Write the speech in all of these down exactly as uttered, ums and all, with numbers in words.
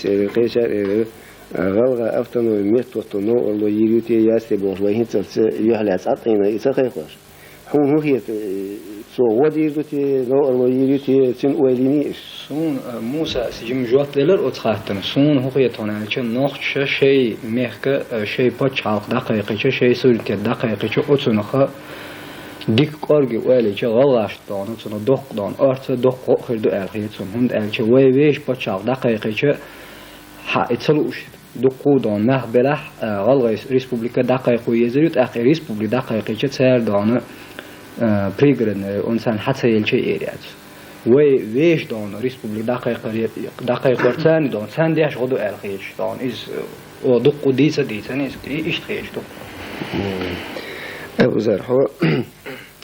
Кхечар элира, гӀалгӀа автономи меттахӀотта новкъарло йийр ю те, яц те бохуш, вай хӀинццалц юьхьлаьцна Ӏаткъийна и ца кхайкхош. Хьуна хӀун хета, э, цо гӀо дийр ду те, новкъарло йийр ю те, цуьнан ойла йиний иштта? Суна, э, Мусас жима жоп делира оцу хаттарна. Суна хӀун хета хьуна аьлча, нохчаша шайн мехка, э, шайн пачхьалкх дӀакхайкхича, шайн суверенитет дӀакхайкхича, оцунах дика кӀорге ойла йича, гӀалгӀашна дона, цунах доккха дона, орца доккха гӀо хир ду аьлла хета суна. ХӀунда аьлча вай вешан пачхьалкх дӀакхайкхича, хьа и ца лууш дуккха а дона нах белахь, а, ГӀалгӀай республика дӀакхайкхо езар ю, тӀаккха и республика дӀакхайкхича, цара дона, а, пригородный район царна хьа ца елча а эр яц. Вай вешан дона республика дӀакхайкхар-, дӀакхайкхор царна дона, царна деш гӀо ду аьлла хеташ дона. Иза, о, дуккха дийца а дийцина иза, и-, иштта хеташ ду. Абузар, хьо,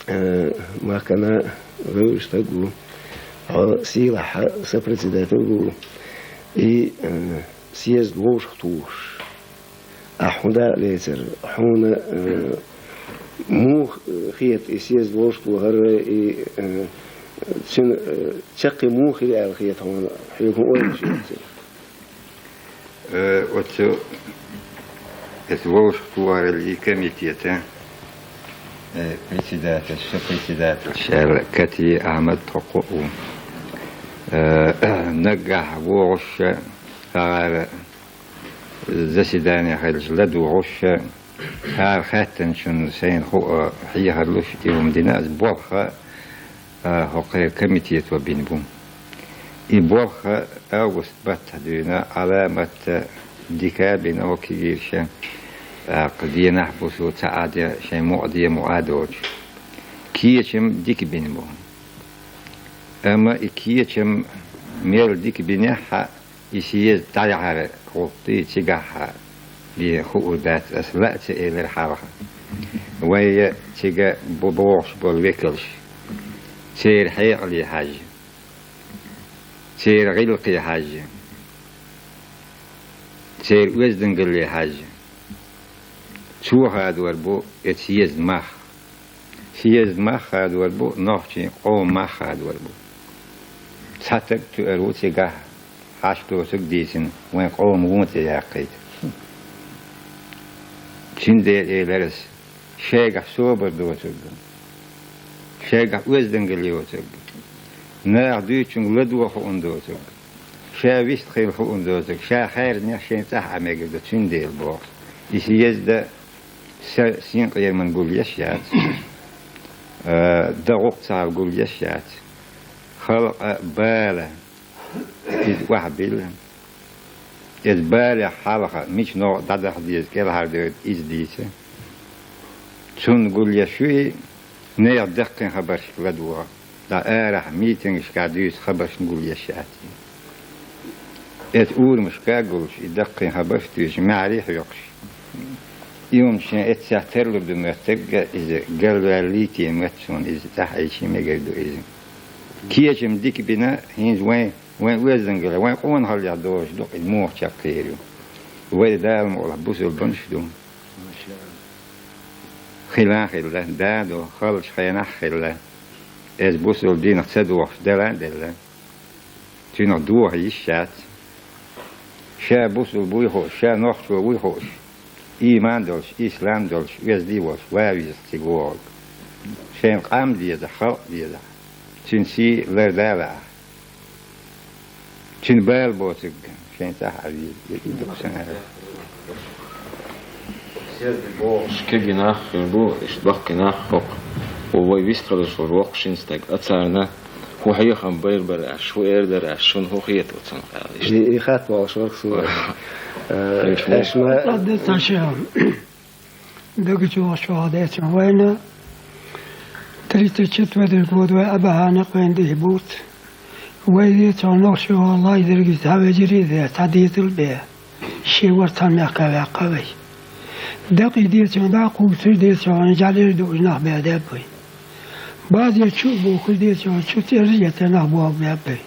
э, махкана вевзаш стаг ву, хьо сийлахьа сопредседатель ву. И, э, съезд вовшахтухуш, ахь хӀун дакъа лецар? Хьуна, э, муха, э, хета и съезд вовшахтохар, и, э, цуьнан, э, чаккхе муха хир аьлла хета хьуна, хьоьга хӀун ойланаш яра цуьнан? Э, оцу, оцу вовшахтохараллин комитета, э, председатель, сопредседатель аьлла Кати Ахьмад тхо кхоъ ву. Э, наггахь вогӀуш а, хӀара заседани хилча ладугӀуш а, хӀара хаьттинчунна сайна хуу хьехар луш, и хӀума дина ас болх а, а, хӀокху комитето бина бу. И болх а август баттахь дуьйна, Ӏаламат а дика а бина, хӀокху кегийрша, тӀаккха денахь, бусо ца Ӏа де, шайн мукъа де, мукъа а доцуш. Кечам дика бина бу. Амма и кечам мел дика бинехь а, и съезд дӀаяхьара гӀуллакх ду, цигахь а бен хуур дац, ас лаа ца элира хьалха. Вай цига бу богӀуш болу векалш, церан хьекъале хьаьжжа, церан гӀиллакхе хьаьжжа, церан оьздангалле хьаьжжа, цо хадор бу и съездан мах. Съездан мах хадор бу, нохчийн къоман мах хадор бу. Цхьа стаг туьар ву цигахь, хьашт доцург а дийцина, вайн къоман вон тӀе яккхийта. Цундела элира ас, шайгахь собар доцург, шайгахь оьздангалла йоцург, наха дуьйцучуьнга ладогӀа хууна доцург, ша вистхила хууна доцург, ша хаьржинехь шайн цӀахь Ӏан мегар ду, цундела боху. И съезд а са синкъераман гулъеш яц, а, дан гӀуллакх ца хьал гулъеш яц. Халкъан бала иза охьабилла. Иза балех хьалха мича новкъа дӀадаха деза, кӀелхьардевлла иза дийца. Цунна гулъеш ю и, нехан даккхийна хабаршка ладогӀа. ДӀа арахь митингашкахь дуьйцу хабаршна гулъеш яц. Эцу урамашка гуллуш, и даккхийна хабарш а дуьйцуш, маьхьарий хьоькхуш. И хӀума шен эццехь тарлур ду моьттург а, иза галваьллий те моьтту суна, иза цӀахь Ӏийча мегар ду иза. Кечам дика бина, хӀинца вайн, вайн оьздангалле, вайн къонахалле дозуш ду-кх и муха чекхъер ю. Вай Дала мукъалахь бусалбанаш ду. Хила а хилла, да а ду, халчу хенахь а хилла. Иза бусалба динах ца дохуш дала а делла. Цуьнах доха йиш яц. Ша бусалба вуй хууш, ша нохчо вуй хууш, ийман долуш, ислам долуш, везде волуш, ван веза цига вогӀург. Шайна къам дезахь, халкъ дезахь, цуьнан сий ларда а лаахь. Цуьнан бала боцург шайн цӀахь Ӏан веза, и ду-кх сан ара. Кегий нах хир бу, иштта баккхий нах хӀокху. Вай вистхиларш вара воккха шина стаг. А царна хӀун хьехам байр бара аьлла, хӀун эр дара аьлла, шуна хӀун хета оцунах аьлла иштта. И, и хатта бохуш вара суна. Э, аьшна. Цхьа де ца шеха. Дагчу вахчу ваха децахь вайна, тридцать четвёртый год вай а бахьана кхоьн дихьа буц. Вай децахь нохчо валлай дерг цхьа вежарий а бе, цхьа дезал а бе. Шен вара цхьана мехка ваьккха вай. Дакъий децахь дӀа а кхуьйсур децахь, жӀалер а дуъуш нах баьдеб вай. Базер чу а бохур децахь, чу цӀераш а яцара нах боху баьб вай.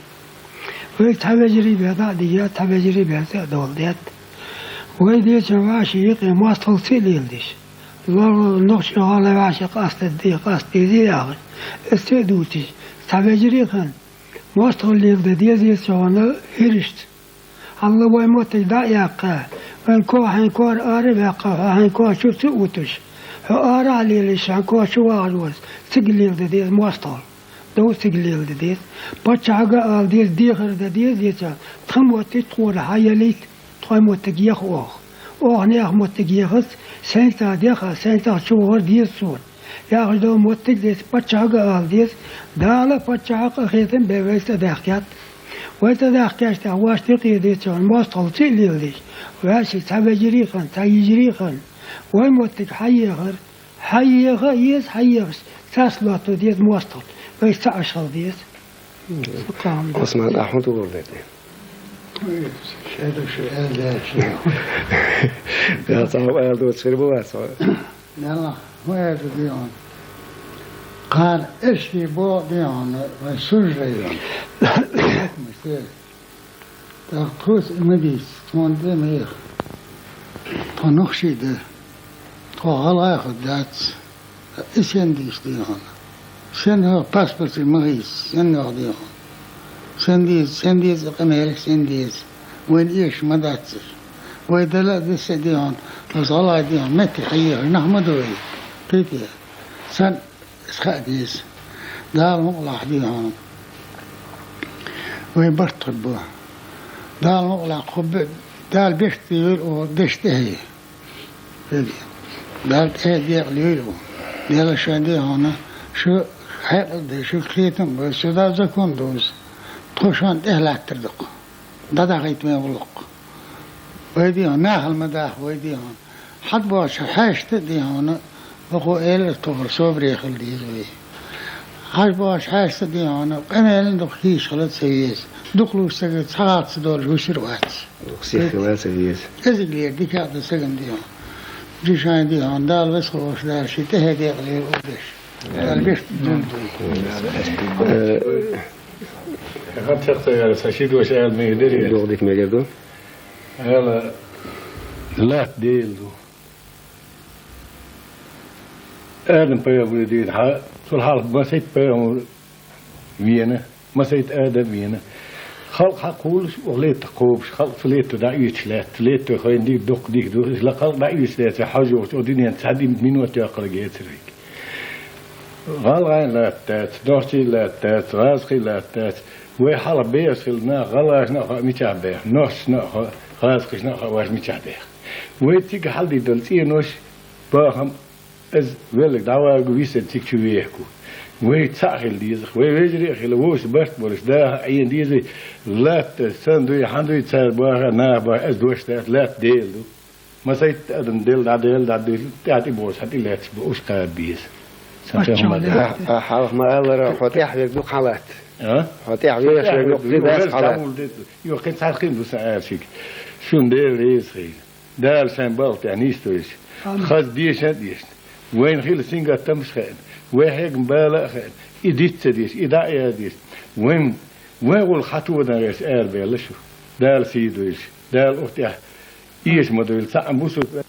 Вай цхьа вежарий бен дӀа а дийя, цхьа вежарий бен цӀе а долу детта. Вай децахь ваьший юкъе мостагӀалла ца а леладеш. Ло-, нохчо гӀалла ваьший къастаде, къастаде яхаш. Аса ца а дуцуш, цхьа вежарий а хан, мостагӀалла леладан деза децахь хӀирашца. Хьалла вай моттиг дӀа а яьккха, вайн кохьан кор ара а ваьккха, хьо хьайн кор чу ца а вуташ, хьо арахьа лелаш, хьан кор чу вагӀаш вац, цига леладан деза мостагӀал. Дов цига леладан деза. Паччахьага а ала деза, дехар дан деза, децахь, тха моттиг тхора хьаялийта, тхоай моттиг еха оха. Оха наьха моттиг ехац, сайнца деха, сайнца чу вахар деза цунна. Яхаш дола моттиг децахь, паччахьага а ала деза, Дала а паччахьа а къахетам бе вай цӀа даьхкад. Вай цӀа даьхкача тӀехь ваш тӀекхе децахь, мостагӀал ца а леладеш, ваьший цхьа вежарий а хинна, цхьа йижарий а хинна, вай моттиг хьаехар, хьаеха а еза, хьаехаш, царца лотто деза мостагӀа, вайша цхьа Ӏаш хила деза. Ӏусман, ахьа хӀун тӀур дерг? Шеда шу аьлла даьлча. Я цхьа аьлла доцуш хир бу вац хьо? Ялла, хӀун аьлла дий хьуна? Кхана эшший боху дий хьуна, вайн сужа йона. ТӀаккха кхуьца и ма дийца, тхуна тӀе ма еха. Тхо нохчий ду. Тхо гӀалгӀай хӀу дац. И сен дийца дий хьуна? Сен йоах паспортий ма хийца, сен йоах дий хьуна? Сен дийца, сен дийца и къамелаш, сен дийца? Вайна эшаш ма дац уьш. Вай дала а дисса дий хьуна, аса гӀалгӀай дий хьуна, метте хьаехаш нах ма ду вай. Кхетий? Сан Иза хаа деза. Дала мукъалахь дий хьуна. Вай барт хир бу. Дала мукъалахь кху бе-, Дала бехк бийр ву дешна тӀехье. Дала тӀехье декъалйойла ву. Дела шайн дий хьуна, шу хьекъал де, шу кхетам а бой, шу Дала закон дуза. Тхо шун тӀехь латтар дукха. ДӀадахийта вен гӀуллакх. Вай дий хьуна, нахала ма даха вай дий хьуна. Хьажа бохучу хьаьшашта а дий хьуна, бакъо элира тохара собаре хила деза вай. Хьажа бохучу хьаьшашта а дий хьуна, къамелан дукха хийша хила ца веза. Дукха лууш ца веза, цхьа гӀалат ца долуш вуьшур а вац. Дукха сих хила ца веза. КӀезиглера дика а ду цигахь дий хьуна. Жишайн дий хьуна, Дала весхо волуш Дала шен тӀехье декъалера ву деш. Дала бехк дун дуй. Э, Хан текхта яра, сан ши дош аьлла мегар дерий? Дукха дика мегар ду. Аьлла, латта Дела ду. Адам-пайхамаре дийна хьа, цул хьалха масийтта пайхамар вена, масийтта Адам вена. Халкъ хьакхуллуш, оха летта кхобуш, халкъ цу летта дӀаоьцуш лаьтта, цу летта хайна дика, дуккха дика ду, иза халкъ дӀаоьцуш лаьцна, хьожа йохуш, цу динен цхьа ди-, минот йоккхалла гецар вайга. ГӀалгӀайн латта дац, нохчий латта дац, гӀазкхий латта дац. Вай хьалха бехаш хилла нах, гӀалгӀашна а хаьа мичахь беха, нохчашна а хаьа, гӀазкхашна а хаьа вайша мичахь беха. Вай цига хьалдийр долу цӀенош, бахам, иза велларг дӀаваьрг ву, висар цига чу вехаш ву. Вай цхьаъ хила деза, вай вежарий а хила, вовшашца барт а болуш, даха а Ӏийна деза, латта сан дуй, хьан дуй цара баха, наха баха, иза дош дац, латта Дела ду. Масийтта адам Дела дӀадаьлла, дӀадуьйла, тӀаьхьа тӀебогӀуш, хьан тӀе лаьтташ бу, уьш кхаба беза. Сан пехӀамар. Ахьа, хьалха ма-аллара, хьо тӀаьхьа верг дукха хьалатта. А? Хьо тӀаьхьа вехаш верг дукха дӀа хьалатта. Юха кхин цхьа хин ду сан аьлла шига. Шуна Дела реза хуьлда. Дала сайн балха тӀехь нисдойла. Амин. Хаза дешан а дешна. Вайна хилла сингаттамаш а хиъна. Вай хьегна бала а хиъна. И диц ца деш, и дӀа а яздеш. Вайн, вайн гӀуллакх хьан тодан гӀерташ арабевлла шу. Дала сий дойла. Дала оха тӀехь эша ма дойла. Цхьаъ бусулба